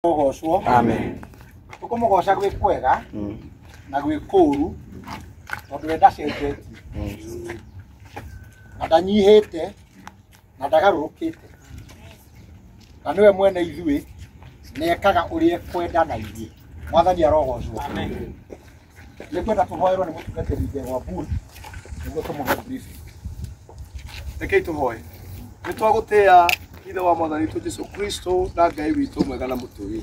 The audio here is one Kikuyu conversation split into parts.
Gocwo. Amen. Tũkũmũgoca gwĩ kwega na gwĩ kũũru, tondũ we ndacenjetie na ndanyihĩte na ndagarũrũkĩte, na nĩwe mwene ithuĩ, nĩ ekaga ũrĩa ekwenda na ithuĩ. Mwathani arogocwo. Nĩ kwenda tũhoerwo nĩ mũtungatĩri Ndegwa Bull nĩguo tũmũhe briefing. Rekei tũhoe. Nĩ twagũtĩa, Ithe wa Mwathani witũ Jesu Kristo na Ngai witũ mwega na mũtũgi.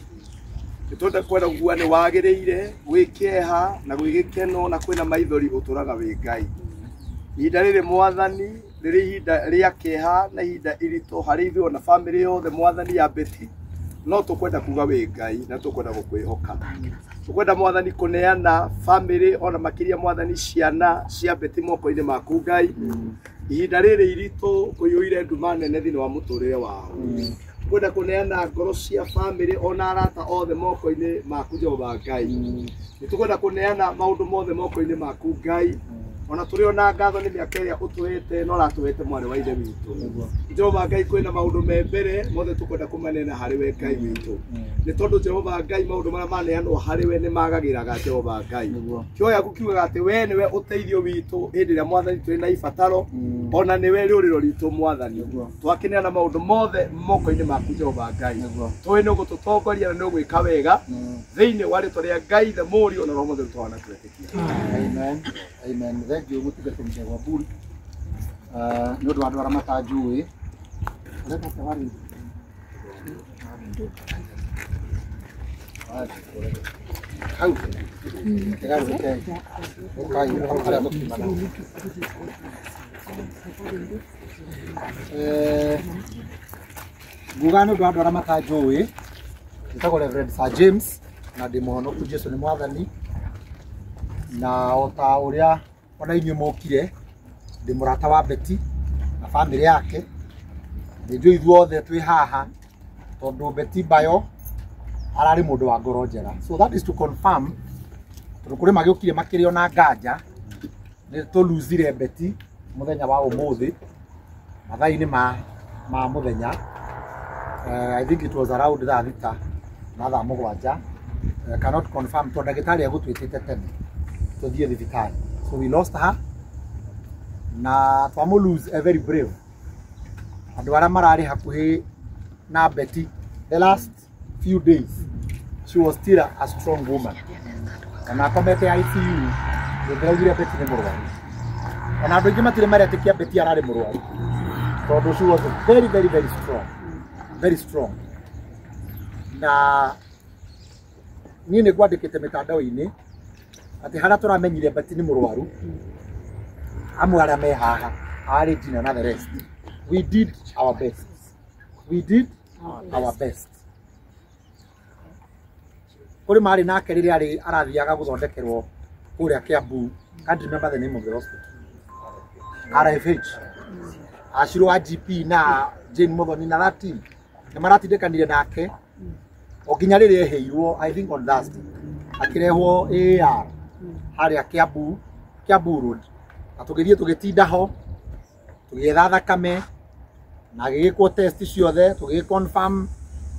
Nĩ twenda kwenda kuga nĩ wagĩrĩire gwĩ kĩeha na gwĩ gĩkeno na kwĩna maithori, ũtũraga wĩ Ngai. Ihinda rĩrĩ, Mwathani, rĩrĩ ihinda rĩa kĩeha na ihinda iritũ harĩ ithuĩ ona bamĩrĩ yothe, Mwathani, ya Betty, no tũkwenda kuga wĩ Ngai na tũkwenda gũkwĩhoka. Tũkwenda, Mwathani, kũneana bamĩrĩ ona makĩria, Mwathani, ciana cia Betty moko-inĩ maku, Ngai. Ihinda rĩrĩ iritũ kũiyũire nduma nene thĩinĩ wa mũtũrĩre wao, kwenda kũneana ngoro cia bamĩrĩ ona arata othe moko-inĩ maku, Jehova Ngai. Nĩ tũkwenda kũneana maũndũ mothe moko-inĩ maku, Ngai, ona tũrĩ ona ngatho nĩ mĩaka ĩrĩa ũtũhete na ũratũhete mwarĩ wa ithe witũ. Jehova Ngai, kwĩna maũndũ me mbere mothe tũkwenda kũmaneana harĩ we, Ngai witũ, nĩ tondũ, Jehova Ngai, maũndũ marĩa maneanwo harĩ we nĩ magagĩraga. Jehova Ngai, kiugo gĩaku kiugaga atĩ we nĩwe ũteithio witũ hĩndĩ ĩrĩa, Mwathani, tũrĩ na ibataro, ona nĩwe rĩũrĩro ritũ. Mwathani, twakĩneana maũndũ mothe moko-inĩ maku, Jehova Ngai. Tũĩ nĩ ũgũtũtongoria na nĩ ũgwĩka wega, thĩinĩ wa rĩtwa rĩa Ngai the Mũriũ na Roho Mũtheru twana twetĩkia. Amen. Amen. Thank you, mũtungatĩri Ndegwa Bull. Nĩ ũndũ wa andũ arĩa matanjũĩ. Ũreka atĩa warĩ? Hau. Kĩgarũrũke. Ũkai hau harĩa mũkiuma nao. Nguga nĩ ũndũ wa andũ arĩa matanjũĩ, njĩtagwo Reverend Sir James na ndĩ mũhonoku, Jesu nĩ Mwathani, na o ta ũrĩa ona inyuĩ mokire, ndĩ mũrata wa Betty na bamĩrĩ yake. Nĩ njũĩ ithuothe twĩ haha tondũ Betty Bayo ararĩ mũndũ wa ngoro njega. So that is to confirm, tondũ kũrĩ magĩũkire makĩrĩ ona nganja, nĩ tũluzire Betty mũthenya wa ũmũthĩ mathaa-inĩ ma mũthenya. I think it was around thaa 6 na thaa 7. I cannot confirm tondũ ndagĩtarĩ egũtwĩtĩte tene tũthiĩ thibitarĩ. So we lost her na twamũ lose a very brave. Andũ arĩa mararĩ hakuhĩ na Betty the last few days, she was still a strong woman. Ona akomete ICU, ndĩraugire Betty nĩ mũrwaru. Ona andũ aingĩ matirĩ maretĩkia Betty ararĩ mũrwaru, tondũ she was very, very, very strong, very strong. Na niĩ nĩ ngwandĩkĩte mĩtandao-inĩ atĩ harĩa tũramenyire Betty nĩ mũrwaru, amwe arĩa me haha, arĩ Gina na the rest, we did our best, we did our best. Kũrĩ marĩ nake rĩrĩa arĩ arathiaga gũthondekerwo kũrĩa Kiambu, can't remember the name of the hospital, RFH, Acirũ wa GP na Jane Muthoni na that team nĩ maratindĩkanire nake o nginya rĩrĩa eheirwo, I think on Thursday, akĩrehwo AR harĩa Kiambu, Kiambu Road, na tũgĩthiĩ tũgĩtinda ho tũgĩetha thakame na agĩgĩkwo test ciothe, tũgĩ confirm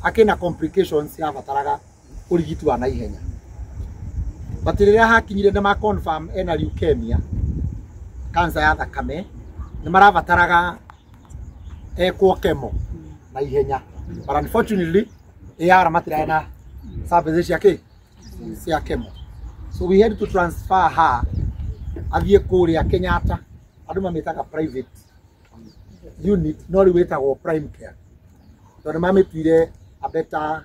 akĩna complications yabataraga ũrigiti wa naihenya. But rĩrĩa hakinyire nĩ ma confirm ena leukemia, cancer ya thakame, nĩ marabataraga ekwo chemo na ihenya, but unfortunately AR matirarĩ na services cia kĩ cia chemo, so we had to transfer her athiĩ kũrĩa Kenyatta. Andũ mamĩtaga private unit, no rĩu ĩtagwo Prime Care tondũ mamĩtuire a better,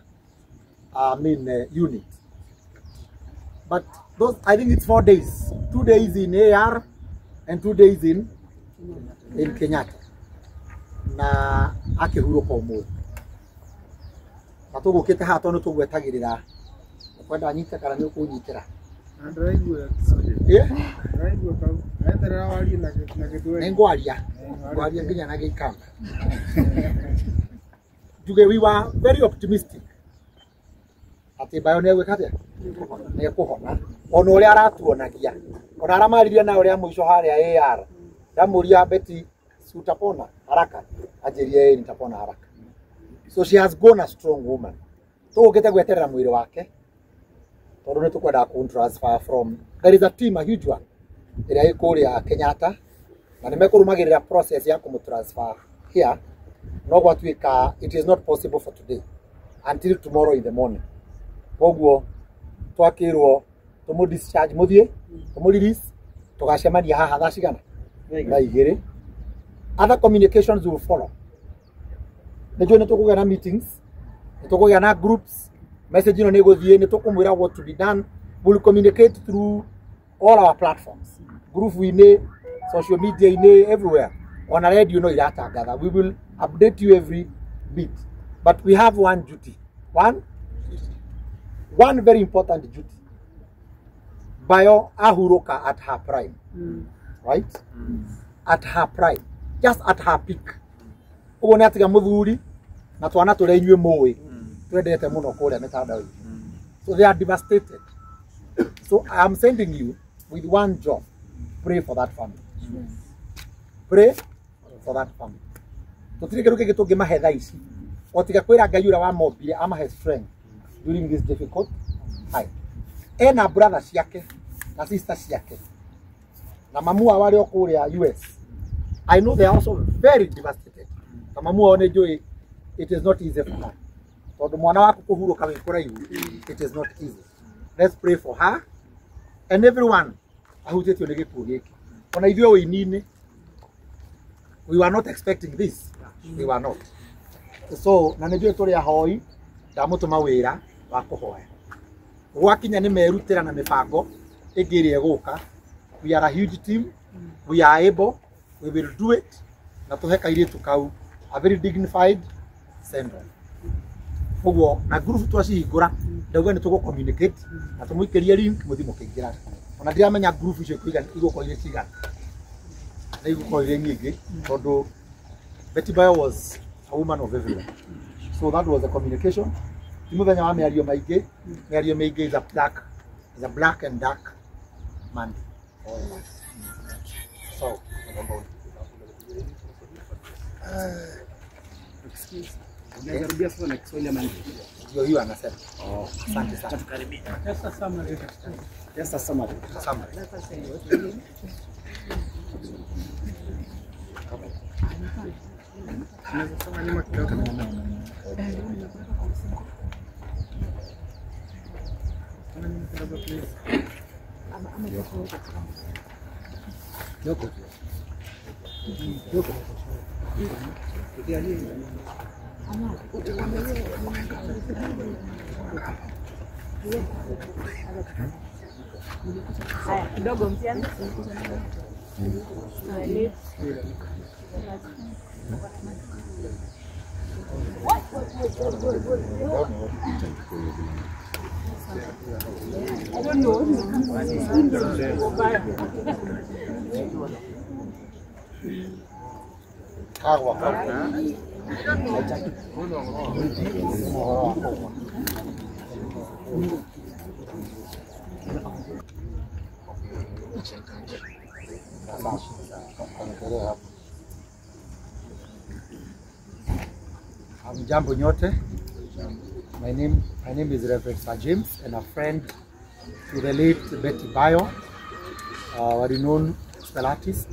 I mean, unit. But those, I think it's 4 days, 2 days in AR and 2 days in Kenyatta, na akĩhurũka ũmũthĩ. Na tũgũkĩte haha tondũ tũgwetagĩrĩra ũkwenda nyite kana nĩ ũkũnyitĩra. Na ndĩraigua. Eh? Ndĩraigua kau eterera warie na Gĩthweri. Nĩ ngwaria nginya na Gĩikamba. Njuge we were very optimistic atĩ Bayo nĩ egwĩka atĩa, nĩ ekũhona, ona ũrĩa aratuonagia, ona arĩa maririe na ũrĩa mũico harĩa AR, ndamũria, "Betty, si utapona haraka?" Anjĩrie, "Ĩĩ, nitapona haraka." So she has gone a strong woman. Tũgũkĩte gweterera mwĩrĩ wake tondũ nĩ tũkwendaga kũ transfer from there is a team, a huge one, ĩrĩa ĩ kũrĩa Kenyatta, na nĩ mekũrũmagĩrĩra process ya kũmũ transfer here, no gwatuĩka it is not possible for today until tomorrow in the morning. Koguo twakĩrwo tũmũ discharge mũthiĩ tũmũ release, tũgacemania haha thaa cigana? Thaa 2. Other communications will follow. Nĩ njũĩ nĩ tũkũgĩa na meetings, nĩ tũkũgĩa na groups, message ĩno nĩ ĩgũthiĩ, nĩ tũkũmwĩra what to be done. We'll communicate through all our platforms, group-inĩ, social media-inĩ, everywhere. Ona radio no iratangatha. We will update you every bit. But we have one duty, one very important duty. Bayo ahuruka at her prime, right? At her prime, just at her peak. Ũguo nĩ atiga mũthuri na twana tũrĩa inyuĩ mũĩ twendete mũno kũrĩa mĩtandao-inĩ. So they are devastated. So I am sending you with one job. Pray for that family. Pray for that family. Tũtirĩ kĩndũ kĩngĩ tũngĩmahe thaa ici o tiga kwĩra Ngai ũrĩa wamombire amahe strength during this difficult time. Ena brother ciake na sister ciake na mamu wao arĩ o kũrĩa US. I know they are also very devastated. Na mamu wao nĩ njũĩ it is not easy for her. Tondũ mwana waku kũhurũka wĩ kũraihu, it is not easy. Let's pray for her and everyone ahutĩtio nĩ gĩkuũ gĩkĩ. Ona ithuĩ ũini-inĩ, we were not expecting this. We were not. So, na nĩ njũĩ tũrĩ ahoi, ndamũtũma wĩra wa kũhoya. Gwakinya nĩ merutĩra na mĩbango ĩngĩ ĩrĩa ĩgũka. We are a huge team. We are able. We will do it. Na tũhe kairĩtu kau a very dignified send off. Koguo na group twacihingũra ndauga nĩ tũgũ communicate na tũmũikĩrie link mũthiĩ mũkĩingĩra. Ona ndiramenya group icio igũkorwo irĩ cigana, na igũkorwo irĩ nyingĩ tondũ Betty Bayo was a woman of everyone. So that was the communication. Ti mũthenya wa mĩario maingĩ, mĩario mĩingĩ is a black and dark Monday. So Unaweza sasa na Kiswahili ama ndio hiyo anasema. Oh, asante sana. Just a summary. Just a summary. Summary. Unaweza soma nyuma kidogo. Soma nyuma kidogo please. Yoko. Yoko. Haya, kidogo msianze. I don't know. Kagwa. Hamjambo nyote. My name is Reverend Sir James and a friend to the late Betty Bayo, a renowned gospel artist.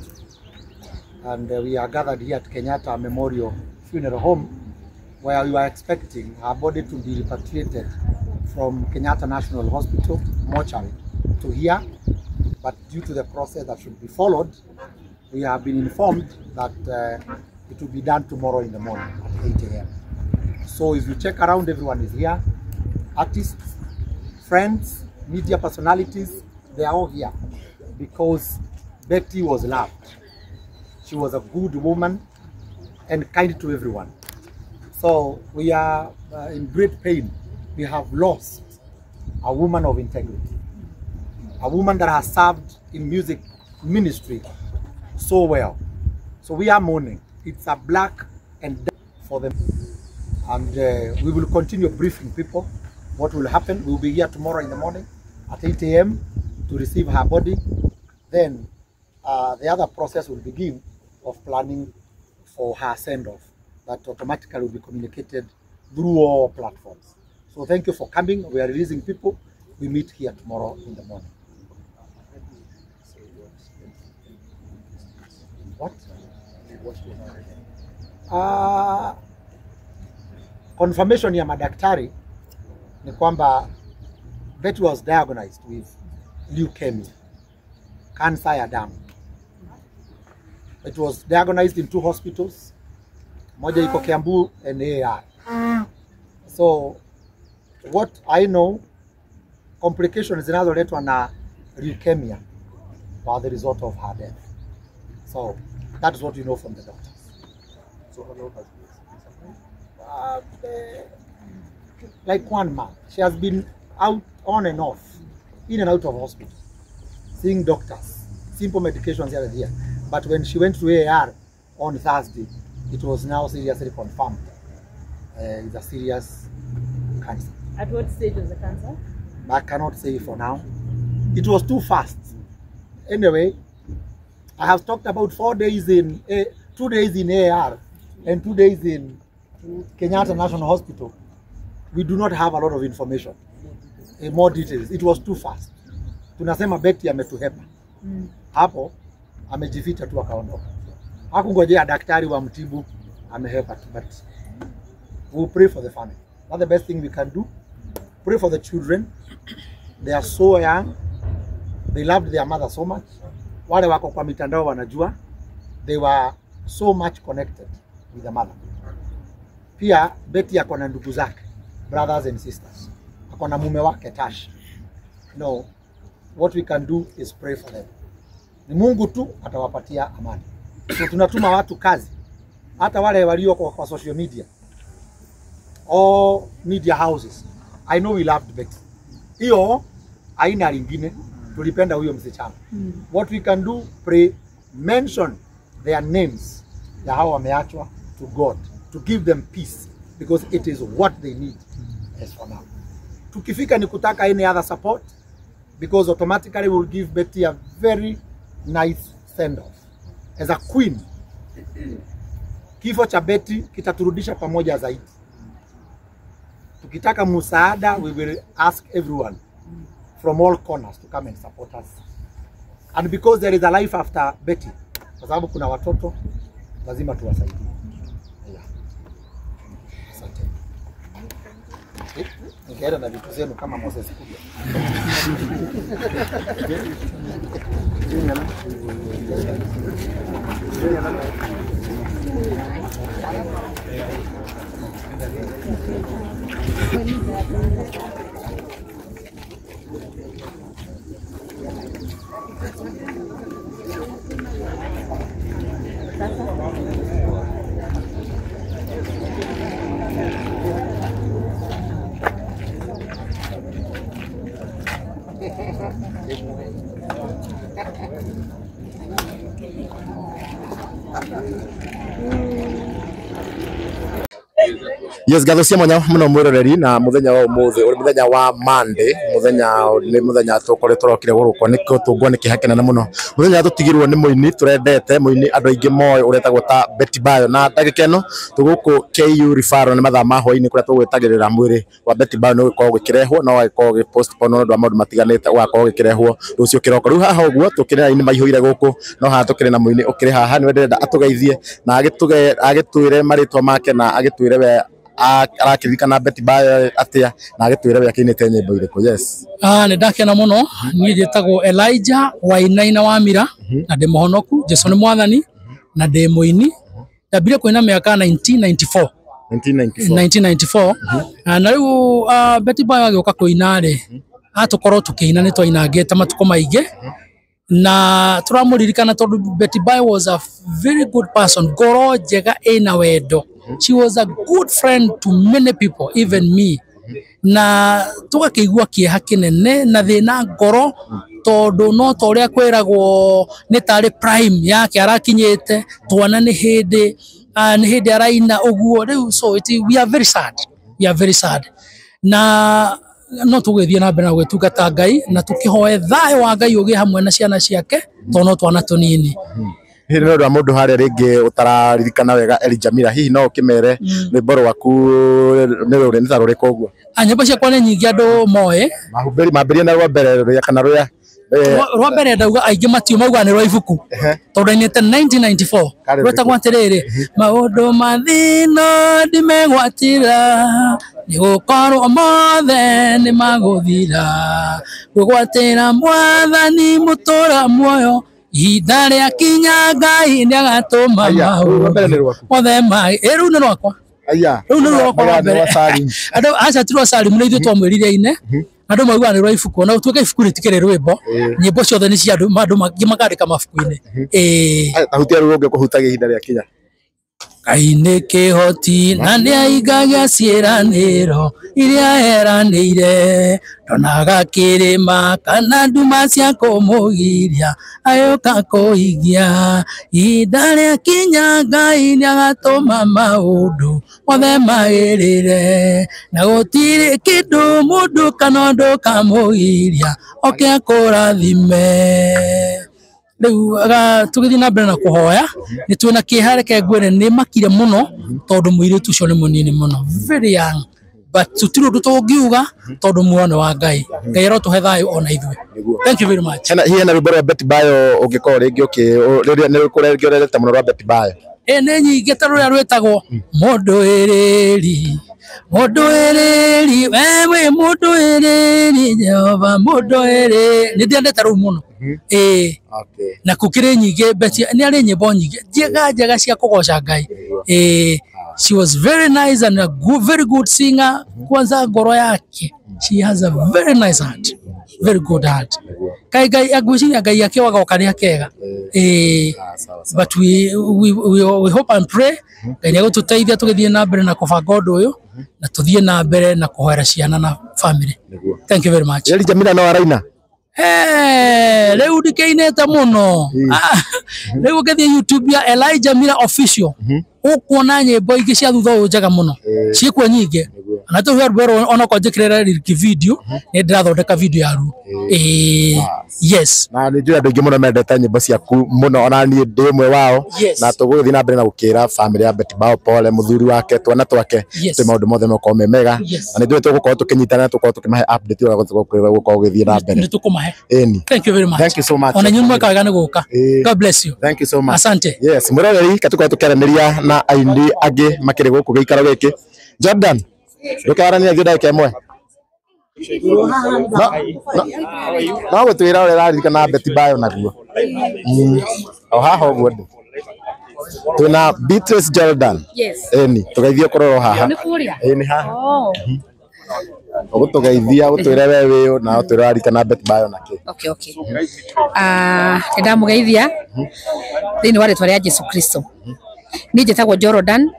And we are gathered here at Kenyatta Memorial Funeral Home, where we were expecting her body to be repatriated from Kenyatta National Hospital mortuary to here. But due to the process that should be followed, we have been informed that it will be done tomorrow in the morning at 8 a.m. So if you check around, everyone is here. Artists, friends, media personalities, they are all here because Betty was loved. She was a good woman and kind to everyone. So we are in great pain. We have lost a woman of integrity, a woman that has served in music ministry so well. So we are mourning. It's a black and dark for them. And we will continue briefing people what will happen. We will be here tomorrow in the morning at 8 a.m. to receive her body. Then the other process will begin of planning for her send-off that automatically will be communicated through all platforms. So thank you for coming. We are releasing people. We meet here tomorrow in the morning. What? Confirmation ya madaktari ni kwamba Betty was diagnosed with leukemia, cancer ya damu. It was diagnosed in 2 hospitals. Moja iko Kiambu and AR. So what I know, complications zinazoletwa na leukemia were the result of her death. So that is what we know from the doctors. So how long has been suffering? Like 1 month. She has been out on and off, in and out of hospital, seeing doctors, simple medications here and here. But when she went to AR on Thursday, it was now seriously confirmed. It's a serious cancer. At what stage was the cancer? I cannot say for now. It was too fast. Anyway, I have talked about 4 days in, 2 days in AR and 2 days in Kenyatta National Hospital. We do not have a lot of information, more details. It was too fast. Tunasema Betty ametuhepa. Hapo amejificha tu akaondoka. Hakungojea daktari wa mtibu, amehepa tu. But we'll pray for the family. That's the best thing we can do. Pray for the children. They are so young. They loved their mother so much. Wale wako kwa mitandao wanajua. They were so much connected with the mother. Pia Betty ako na ndugu zake, brothers and sisters. Ako na mume wake Tash. No, what we can do is pray for them. Ni Mungu tu atawapatia amani. So tunatuma watu kazi, hata wale walio kwa social media, all media houses. I know we loved Betty. Hiyo aina lingine tulipenda huyo msichana. What we can do, pray, mention their names ya hao wameachwa to God, to give them peace, because it is what they need as for now. Tukifika ni kutaka any other support, because automatically we'll give Betty a very nice send-off as a queen. Kifo cha Betty kitaturudisha pamoja zaidi. Tukitaka msaada, we will ask everyone from all corners to come and support us. And because there is a life after Betty, kwa sababu kuna watoto, lazima tuwasaidie. Yeah. Asante. Nikaenda na vitu zenu kama Moses Kuria. Yes, gatho cia mwanya muno mwiroreri na muthenya wa umuthi uri muthenya wa Monday, muthenya ni muthenya tukoretwo turokire gurukwo ni tungwo ni kiha kinene muno. Muthenya tutigirwo ni muini turendete muini andu aingi moĩ uretagwo ta Betty Bayo, na ndagika ĩno tũgũkũ KU Referral ni mathaa ma hwaĩ-inĩ kũrĩa tũgwĩtagĩrĩra mwĩrĩ wa Betty Bayo nĩ ũgĩkorwo ũgĩkĩrehwo no ũgagĩkorwo ũgĩ postpone nĩ ũndũ wa maũndũ matiganĩte, ũgakorwo ũgĩkĩrehwo rũciũ kĩroko. Rĩu haha ũguo tũkĩrĩ raini maihũire gũkũ, no haha tũkĩrĩ na muini ũkĩrĩ haha, nĩwe ndĩrenda atũgeithie na agĩtwĩre marĩtwa make na agĩtwĩre we arakĩririkana Betty Bayo atia na agĩtwĩre we akĩinĩte nyĩmbo irĩkũ. Yes. Nĩ ndakena mũno. Niĩ njĩtagwo Elijah Wainaina wa Mira na ndĩ mũhonoku, Jesu nĩ mwathani na ndĩ mũini. Ndambire kũina mĩaka 1994. 1994. Na rĩu Betty Bayo agĩũka kũina rĩ, atũkorwo tũkĩina nĩ twainangĩte matukũ maingĩ na tũramũririkana tondũ Betty Bayo was a very good person, ngoro njega ĩna wendo. She was a good friend to many people, even me. Na tũgakĩigua kĩeha kĩnene na thĩna ngoro tondũ no ta ũrĩa kwĩragwo nĩ tarĩ prime yake arakinyĩte, twana nĩ hĩndĩ nĩ hĩndĩ araina ũguo rĩu, so we are very sad, we are very sad. Na no tũgĩthiĩ na mbere na gwĩtungata Ngai na tũkĩhoe thayũ wa Ngai ũgĩe hamwe na ciana ciake tondũ no twana tũnini. Hihi nĩ ũndũ wa mũndũ harĩa rĩngĩ ũtararirikana wega Elijah Mira, hihi no ũkĩmere rwĩmbo rwaku nĩ rũrĩ nĩ ta rũrĩkũ ũguo? Nyĩmbo ciakwa nĩ nyingĩ andũ moĩ. Mahumbĩri mambĩrie na rwa mbere rũrĩa kana rũrĩa Rwa mbere ndauga aingĩ matiũ maugaga nĩ rwa ibuku tondũ ndainĩte 1994 Karĩ rwetagwo atĩrĩrĩ, maũndũ ma thĩna ndimegwatĩra nĩgũkorwo mothe nĩmagũthira, gwĩgwatĩra mwathani mũtũra muoyo, ihinda rĩakinya Ngai nĩagatũma Aya, rũu rwa mbere nĩ rwaku? mothe ma ĩ rũu nĩ rwakwa. Aya. Rũu nĩ rwakwa rwa Maugaga nĩ mbere. rwa Salim. Andũ aca ti rwa Salim, nĩ ithuĩ twamwĩrire aine. Andũ maugaga nĩ rwa ibuku, ona gũtuĩka ibuku rĩtikĩrĩ rwĩmbo, nyĩmbo ciothe nĩ cia andũ, andũ mangĩ makandĩka mabuku-inĩ. Ĩĩ. Aya, ta hutia rũu ũngĩkũhutagia ihinda rĩakinya. Ngai nĩ kĩhoti na nĩaigagia ciĩranĩro iria eranĩire, ndonaga kĩrĩma kana nduma cia kũmũgiria agĩũka kũhingia, ihinda rĩakinya Ngai nĩagatũma maũndũ mothe magĩrĩre, na gũtirĩ kĩndũ mũndũ kana ũndũ kamũgiria oke akũrathime. Rĩu tũgĩthiĩ na mbere na kũhoya nĩ twĩna kĩeha, reke ngwĩre nĩ makire mũno tondũ mũirĩtu ũcio nĩ mũnini mũno, very young, but tũtirĩ ũndũ tũngiuga tondũ muoyo nĩ wa Ngai. Ngai arotũhe thayũ ona ithuĩ. Thank you very much. Hena hihi hena rwĩmbo rwa Betty Bayo ũngĩkorwo rĩngĩ ũkĩ rĩrĩa nĩ rũrĩkũ rĩngĩ ũrendete mũno rwa Betty Bayo? Ĩ nĩ nyingĩ ta rũrĩa rwĩtagwo mũndũ ĩrĩri, mũndũ ĩrĩri, we wĩ mũndũ ĩrĩri, Jehova mũndũ ĩrĩri, nĩ ndĩendete rũu mũno. Ĩĩ. Okay. Na kũkĩrĩ nyingĩ, Betty nĩ arĩ nyĩmbo nyingĩ njega njega cia kũgoca Ngai. Ĩĩ, she was very nice and a good, very good singer. Kwanza ngoro yake, she has a very nice heart, very good heart. Kai Ngai ngwĩciria Ngai akĩwaga karĩa kega. Ĩĩ. Sawa sawa. But we hope and pray Ngai nĩegũtũteithia tũgĩthiĩ na mbere na kũbanga ũndũ ũyũ na tũthiĩ na mbere na kũhoera ciana na family. Thank you very much. Elijah Mira no araina? Rĩu ndikĩinĩte mũno. Rĩu ũngĩthiĩ YouTube ya Elijah Mira Official ũkuona nyĩmbo ingĩ cia thutha ũyũ njega mũno, ciĩkuo nyingĩ, na tũhe rwĩmbo rũrũ onokorwo njĩkĩrĩre lyric video, nĩ ndĩrathondeka video yaruo. Ĩĩ, yes. Na nĩ njũĩ andũ aingĩ mũno mendete nyĩmbo ciaku mũno, ona niĩ ndĩ ũmwe wao. Yes. Na tũgũgĩthiĩ na mbere na gũkĩra family ya Betty Bayo pole, mũthuri wake, twana twake, Yes. twĩ maũndũ mothe megũkorwo me mega. Yes. Na nĩ njũĩ tũgũkorwo tũkĩnyitana na tũkorwo tũkĩmahe update ũrĩa gũkorwo gũgĩthiĩ na mbere. Nĩ tũkũmahe. Ĩni. Thank you very much. Thank you so much. Ona inyuĩ mweka wega nĩ gũka. Ĩĩ. God bless you. Thank you so much. Asante. Yes, mwĩroreri ka tũkorwo tũkĩaranĩria na aini angĩ makĩrĩ gũkũ gĩikaro gĩkĩ. Jordan, ndũkaranĩria ithuĩ ndagĩka ĩmwe. No gũtwĩra ũrĩa ũraririkana Betty Bayo naguo. O haha ũguo ndĩ. Twĩna Beatrice Jordan. Yes. Ĩni, tũgeithie kũrora o haha. Nĩ kũrĩa? Ĩni haha. Oh. Ũgũtũgeithia, ũtwĩre we wĩ ũ na ũtwĩre ũraririkana Betty Bayo na kĩ. Okay, okay. Nĩ ndamũgeithia thĩinĩ wa rĩtwa rĩa Jesu Kristo. Niĩ njĩtagwo Jordan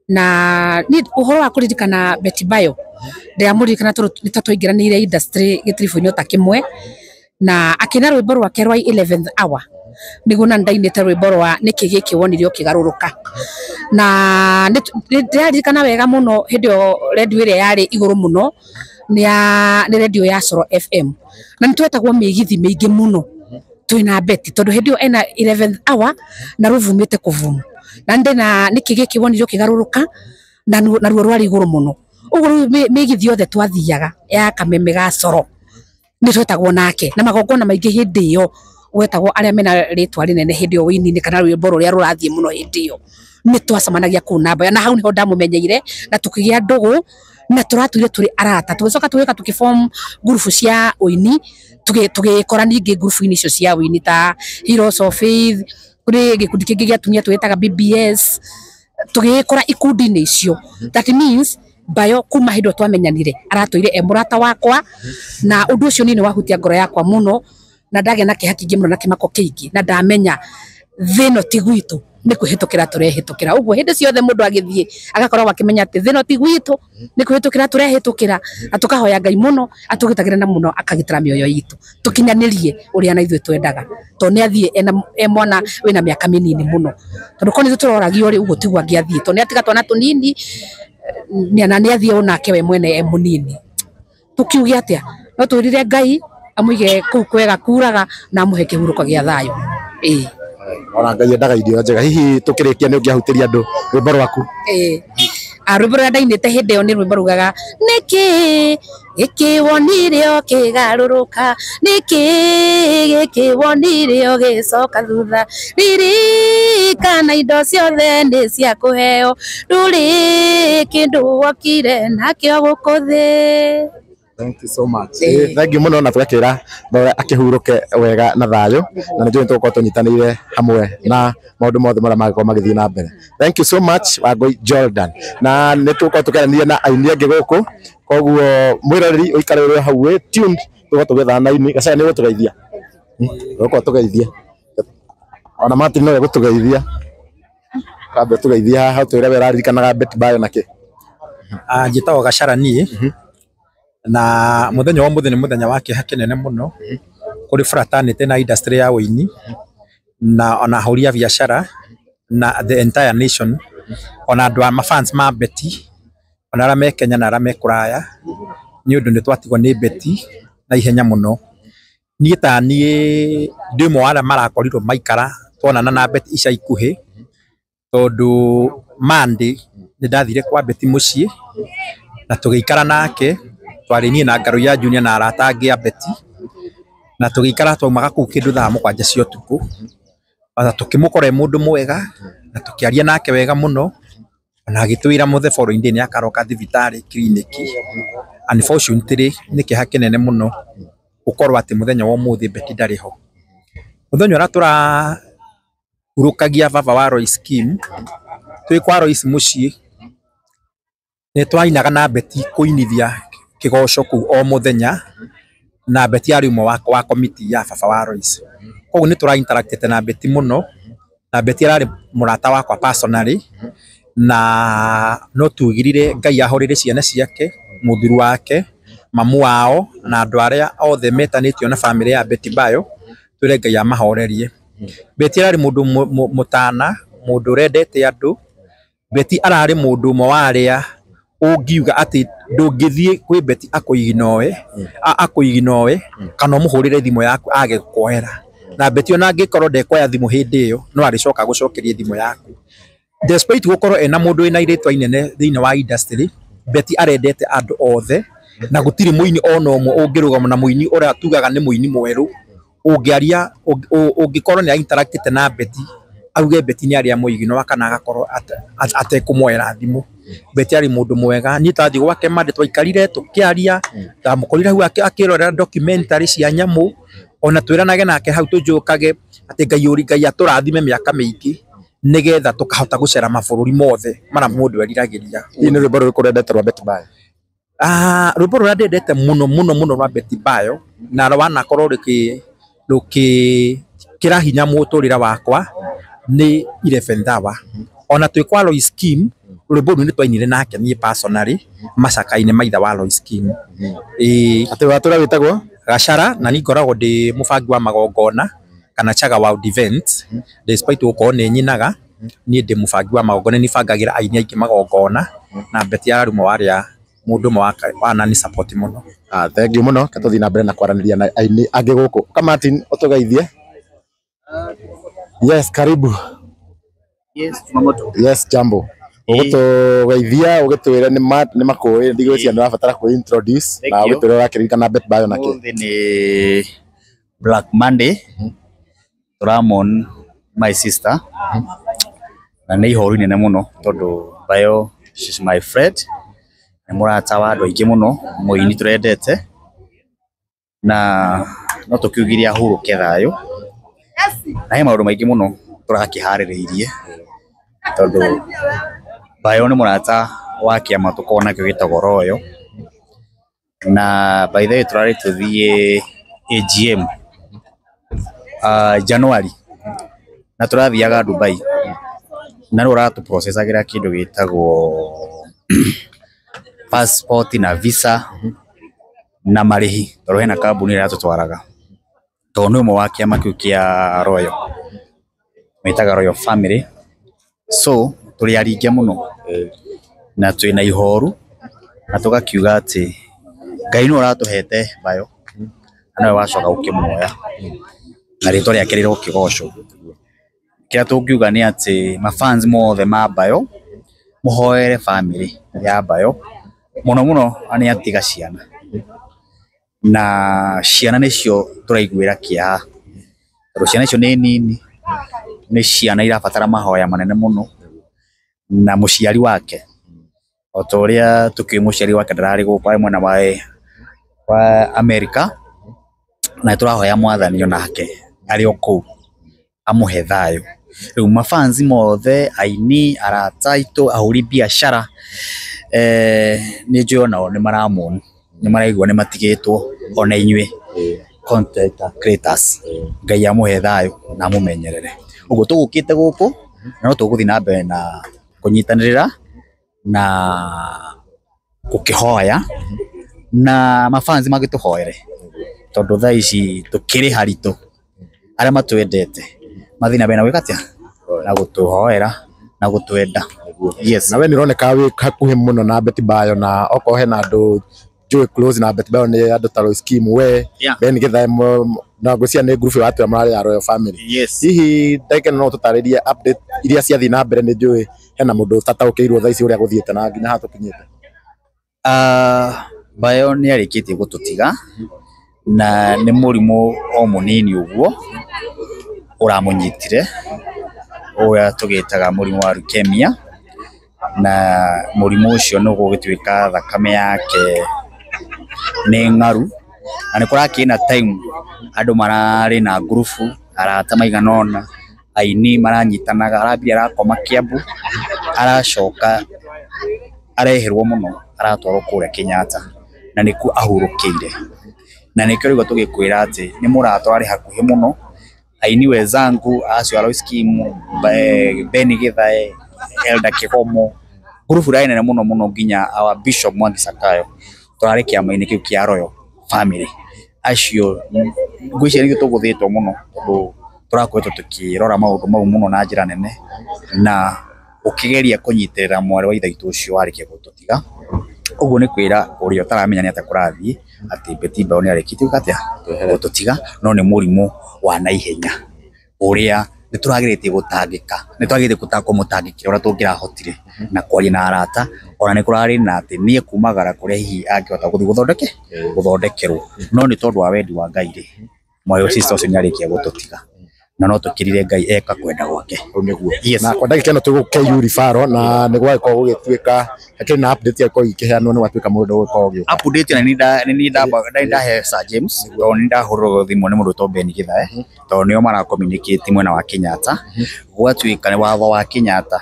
na niĩ ũhoro wa kũririkana Betty Bayo ndĩramũririkana tondũ nĩ ta twaingĩranĩire industry gĩtiribũ-inĩ o ta kĩmwe, na akĩina rwĩmbo rwake rwa 11th hour nĩguo na ndainĩte rwĩmbo rwa nĩkĩ gĩkĩ wonire ũkĩgarũrũka, na nĩ ndĩraririkana wega mũno hĩndĩ ĩyo redio ĩrĩa yarĩ igũrũ mũno nĩ redio ya Coro FM, na nĩ twetagwo mĩgithi mĩingĩ mũno twĩna Betty tondũ hĩndĩ ĩyo ena 11th hour na rũvumĩte kũvuma, na ndĩna nĩkĩ gĩkĩ wonire ũkĩgarũrũka na naruo rwarĩ igũrũ mũno ũguo rĩu mĩgithi yothe twathiaga ya kameme ga Coro nĩ twetagwo nake, na magongona maingĩ hĩndĩ ĩyo gwetagwo arĩa mena rĩtwa rĩnene hĩndĩ ĩyo wĩini-inĩ kana rwĩmbo rũrĩa rũrathiĩ mũno hĩndĩ ĩyo nĩ twacemanagia kũu namba, na hau nĩho ndamũmenyeire na tũkĩgĩa ndũgũ na tũratũire tũrĩ arata, tũgĩcoka tũgĩũka tũkĩform ngurubu cia ũini, tũgĩkora ningĩ ngurubu-inĩ icio cia ũini ta Heroes of Faith, kũrĩ gĩkundi kĩngĩ gĩa atumia twĩtaga BBS, tũgĩkora ikundi-inĩ icio. That means Bayo kuma hĩndĩ ĩyo twamenyanire aratũire e mũrata wakwa, na ũndũ ũcio niĩ nĩ wahutia ngoro yakwa mũno, na ndagĩa na kĩeha kĩingĩ mũno na kĩmako kĩingĩ, na ndamenya thĩ ĩno ti gwitũ nĩ kwĩhĩtũkĩra tũrehĩtũkĩra. Ũguo hĩndĩ ciothe mũndũ agĩthiĩ agakoragwo akĩmenya atĩ thĩ ĩno ti gwitũ nĩ kwĩhĩtũkĩra tũrehĩtũkĩra, na tũkahoya Ngai mũno atũgitagĩre na mũno akagitĩra mĩoyo itũ tũkinyanĩrie ũrĩa na ithuĩ twendaga, tondũ nĩ athiĩ e mwana wĩna mĩaka mĩnini mũno, tondũ korwo nĩ ithuĩ tũroragio rĩ ũguo tiguo angĩathiĩ, tondũ nĩ atiga twana tũnini na nĩ athiĩ onake we mwene e mũnini. Tũkiuge atĩa? No twĩrire Ngai amũige kũu kwega kuraga na amũhe kĩhurũko gĩa thayũ. Ĩĩ. Ona Ngai endaga irio njega. Hihi tukirikia ni ungiahutiria andu rwimbo rwaku? Rwimbo rũrĩa ndainĩte hĩndĩ ĩyo nĩ rwĩmbo rugaga nĩkĩ gĩkĩ wonire ũkĩgarũrũka, nĩkĩ gĩkĩ wonire ũgĩcoka thutha, ririkana indo ciothe nĩ cia kũheo, ndũrĩ kĩndũ wokire nakĩo gũkũ thĩ. Thank you so much. Thank you muno na tugakira Ndore akihuruke wega na thayo na nĩ njũĩ tũgũkorwo tũnyitanĩire hamwe na maũndũ mothe marĩa mangĩkorwo magĩthiĩ na mbere. Thank you so much Wangũi Jordan. Na nĩ tũgũkorwo tũkĩaranĩria na aini angĩ gũkũ, koguo mwĩroreri ũikare ũrĩ hau wĩ tuned, tũgũkorwo tũgĩethana na aini. Gacaya nĩ ũgũtũgeithia? Ũgũkorwo tũgeithia. Ona Martin no egũtũgeithia. Kambe tũgeithie haha ũtwĩre we ũraririkanaga Betty Bayo nakĩ. Njĩtagwo Gacara niĩ na muthenya wa muthenya muthenya wa kĩeha kĩnene mũno kũrĩ fraternity na industry ya ũini na ona ahũri a biacara na the entire nation, ona andũ a mafans ma Betty, ona arĩa me Kenya na arĩa me kũraya, nĩ ũndũ nĩ twatigwo nĩ Betty na ihenya mũno. Niĩ ta niĩ ndĩ ũmwe wa arĩa marakorirwo maikara twonana na Betty ica ikuhĩ, tondũ Monday nĩ ndathire kwa Betty mũciĩ na tũgĩikara nake, twarĩ niĩ na Ngaruiya Junior na arata angĩ a Betty, na tũgĩikara twaumaga kũu kĩndũ thaa 7 cia ũtukũ, ona tũkĩmũkora e mũndũ mwega na tũkĩaria nake wega mũno, ona agĩtwĩra mũthe following day nĩ akaroka thibitarĩ kiriniki. Unfortunately nĩ kĩeha kĩnene mũno gũkorwo atĩ mũthenya wa ũmũthĩ Betty ndarĩ ho. Mũthenya ũrĩa tũrahurũkagia baba wa Royce Kim, twĩ kwa Royce mũciĩ, nĩ twainaga na Betty kũinithia kĩgoco kũu o mũthenya, na Betty arĩ ũmwe wa komiti ya baba wa Royce. Koguo nĩ tũra interactĩte na Betty mũno, na Betty ararĩ mũrata wakwa personally, na no tugirire Ngai ahorere ciana ciake, mũthuri wake, mamu wao na andũ arĩa othe metanĩtio na bamĩrĩ ya Betty Bayo, twĩre Ngai amahorerie. Betty ararĩ mũndũ mũtana, mũndũ ũrendete andũ. Betty ararĩ mũndũ ũmwe wa arĩa ũngiuga atĩ ndũngĩthiĩ kwĩ Betty akũiginoe kana ũmũhũrĩre thimũ yaku age gũkuoera. Na Betty ona angĩkorwo ndekuoya thimũ hĩndĩ ĩyo no arĩcoka gũcokeria thimũ yaku. Despite gũkorwo ena mũndũ wĩna rĩtwa inene thĩinĩ wa industry, Betty arendete andũ othe na gũtirĩ mũini ona ũmwe ũngĩrũgama na mũini ũrĩa tugaga nĩ mũini mwerũ ũngĩaria ũngĩkorwo nĩ interactĩte na Betty auge Betty nĩ arĩa mũigino kana agakorwo atekũmuoera thimũ. Betty arĩ mũndũ mwega. Niĩ twathiĩ gwake Monday twaikarire tũkĩaria, ndamũkorire hau akĩrorera documentary cia nyamũ, ona twĩranage nake hau tũnjũkage atĩ Ngai ũri Ngai atũrathime mĩaka mĩingĩ nĩgetha tũkahota gũcera mabũrũri mothe marĩa mũndũ eriragĩria. Hihi nĩ rwĩmbo rũrĩkũ rwendete rwa Betty Bayo? Rwĩmbo rũrĩa ndendete mũno mũno mũno rwa Betty Bayo na rwanakorwo rũkĩra hinya mũtũrĩre wakwa nĩ 11th hour. Ona twĩ kwa Lois Kim, rwĩmbo rũu nĩ twainire nake niĩ personally macaka-inĩ ma ithe wa Lois Kim. Atĩ watũra wĩtagwo Gacara, na niĩ ngoragwo ndĩ mũbangi wa magongona kana Chaga World Events. Despite gũkorwo nĩ nyinaga, niĩ ndĩ mũbangi wa magongona, nĩ bangagĩra aini aingĩ magongona, na Betty ararĩ ũmwe wa arĩa mũndũ ũmwe wa nani support mũno. Thank you mũno. Reke tũthiĩ na mbere na kwaranĩria na aini angĩ gũkũ. Ka Martin ũtũgeithie. Yes, karibu. Yes, Jumamoto. Yes, jambo. Ũgũtũgeithia ũgĩtwĩre nĩ makũĩ, ndigwĩciria nĩ ũrabatara kwĩ introduce na ũgĩtwĩre ũrakĩririkana Betty Bayo nakĩ. Ũmũthĩ nĩ Black Monday, tũramon my sister, na nĩ ihoru inene mũno tondũ Bayo she's my friend, nĩ mũrata wa andũ aingĩ mũno, mũini tũrendete, na no tũkiugire ahurũke thayũ, na he maũndũ maingĩ mũno tũrakĩharĩrĩirie tondũ Bayo nĩ mũrata wa kĩama tũkoragwo nakĩo gĩtagwo Royal, na by the way tũrarĩ tũthiĩ AGM January na tũrathiaga Dubai, na nĩ ũratũprocessagĩra kĩndũ gĩtagwo passport na visa na marĩhi tondũ hena kambuni ĩrĩa ĩratũtwaraga, tondũ nĩ ũmwe wa kĩama kĩu kĩa Royal, metaga Royal Family. So tũrĩ aringe mũno na twĩna ihoru na tũgakiuga atĩ Ngai nĩwe ũratũhete Bayo na nĩwe wacoka gũkĩmuoya na rĩtwa rĩake rĩrokĩgocwo. Kĩrĩa tũngiuga nĩ atĩ mafans mothe ma Bayo mũhoere family ya Bayo mũno mũno nĩ atiga ciana na ciana nĩcio tũraiguĩra kĩeha tondũ ciana icio nĩ nini, nĩ ciana irabatara mahoya manene mũno na mũciari wake o ta ũrĩa tũkĩũĩ mũciari wake ndararĩ gũkũ arĩ mwena wa Amerika na nĩtũrahoya mwathani onake arĩ o kũu amũhe thayũ. Rĩu mafans mothe, aini, arata aitũ, ahũri biacara nĩ njũĩ onao nĩ maramoni nĩ maraigua nĩ matigĩtwo ona inyuĩ content creators. Ngai amũhe thayũ na amũmenyerere. Ũguo tũgũkĩte gũkũ na no tũgũthiĩ na mbere na kũnyitanĩrĩra na gũkĩhoya na mafans magĩtũhoere tondũ thaa ici tũkĩrĩ haritũ arĩa matwendete mathiĩ na mbere na gwĩka atĩa na gũtũhoera na gũtwenda. Yes. Na we nĩ ũroneka wĩ hakuhĩ mũno na Betty Bayo na okorwo hena andũ njũĩ close na Betty Bayo nĩ andũ ta Lois Kim we Ben Githae na ngwĩciria nĩ group ya watu mararĩ ya Royal Family. Yes. Hihi ndagĩka ĩno no tũtarĩrie update iria ciathiĩ na mbere nĩ njũĩ hena mũndũ ũtataũkĩirwo thaa ici ũrĩa gũthiĩte na nginya haha tũkinyĩte. Bayo nĩ arĩkĩtie gũtũtiga na nĩ mũrimũ o mũnini ũguo ũramũnyitire ũrĩa tũgĩtaga mũrimũ wa leukemia na mũrimũ ũcio nĩ gũgĩtuĩka thakame yake nĩ ng'aru na nĩ kũrakĩrĩ na time andũ mararĩ na ngurubu arata maigana ũna aini maranyitanaga arambia arakoma Kiambu aracoka areherwo mũno aratwarwo kũrĩa Kenyatta na nĩkuo ahurũkĩire na nĩkĩo rĩu tũgĩkwĩra atĩ nĩ mũrata warĩ hakuhĩ mũno aini wenzangu acio a Lois Kim, Ben Githae, Elder Kĩgomo ngurubu ĩrarĩ nene mũno mũno nginya our Bishop Mwangi Sakayo tũrarĩ kĩama-inĩ kĩu kĩa Royal Family acio ngwĩciria nĩkĩo tũgũthĩtwo mũno tondũ tũrakoretwo tũkĩrora maũndũ mau mũno na njĩra nene na ũkĩgeria kũnyitĩrĩra mwarĩ wa ithe witũ ũcio warĩkia gũtũtiga. Ũguo nĩ kwĩra ũrĩa ũtaramenya nĩ atĩa kũrathiĩ atĩ Betty Bayo nĩ arĩkĩtie gwĩka atĩa gũtũtiga no nĩ mũrimũ wa naihenya ũrĩa nĩ tũrageretie gũtangĩka nĩ tũrageretie kũmũtangĩkĩra ũrĩa tũngĩrahotire na kwaria na arata ona nĩ kũrarĩ na atĩ niĩ kumagara kũrĩa hihi angĩhota gũthiĩ gũthondekerwo no nĩ tondũ wa wendi wa Ngai rĩ mwarĩ wa sister ũcio nĩ arĩkia gũtũtiga na no tũkĩrire Ngai eka kwenda gwake. Yes. Na kwa ndagĩka ĩno twĩ KU Referral na nĩ gwagĩkorwo gũgĩtuĩka hakĩrĩ na update yakorwo ikĩheanwo nĩ gwatuĩka mũndũ ũgũkorwo ũgĩũka. Update na nĩ ndahe Sir James tondũ nĩ ndahũrĩrwo thimũ nĩ mũndũ wĩtwo Ben Githae tondũ nĩo mara communicate mwena wa Kenyatta gwatuĩka nĩ watho wa Kenyatta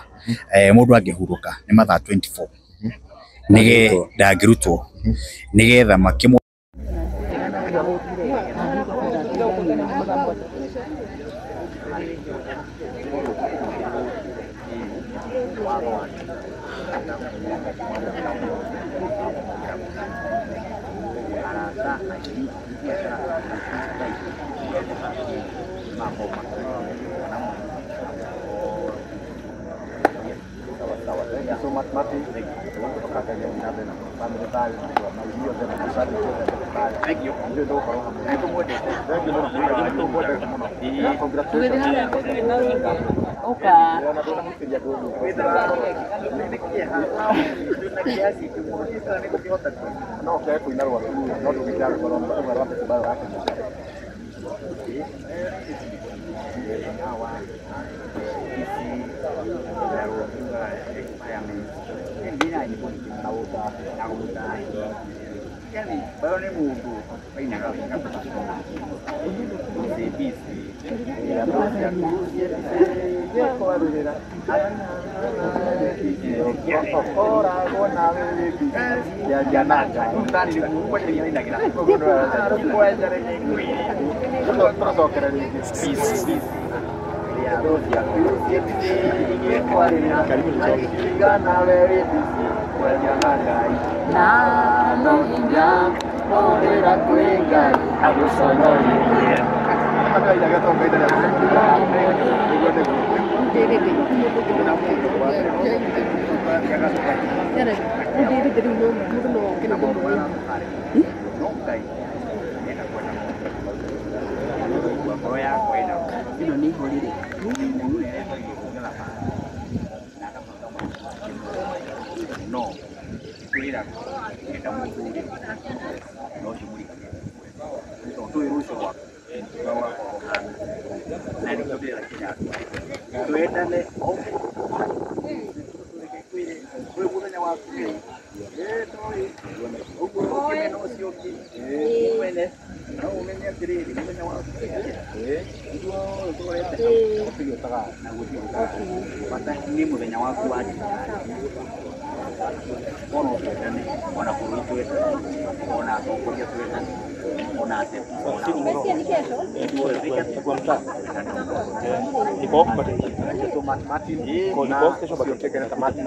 mũndũ angĩhurũka nĩ mathaa 24 nĩge ndangĩrutwo nĩgetha makĩmũ waku ĩĩ ũguo ũkĩmena ũcio ũngĩ mwene no ũmenye atĩrĩrĩ mũthenya waku ithuothe tũrorete hau tũgĩũkaga na gũthiĩ bata nĩ mũthenya waku wakinya ona twendane ona bũrũri twendane ona atongoria twendane ona ateti ona Martin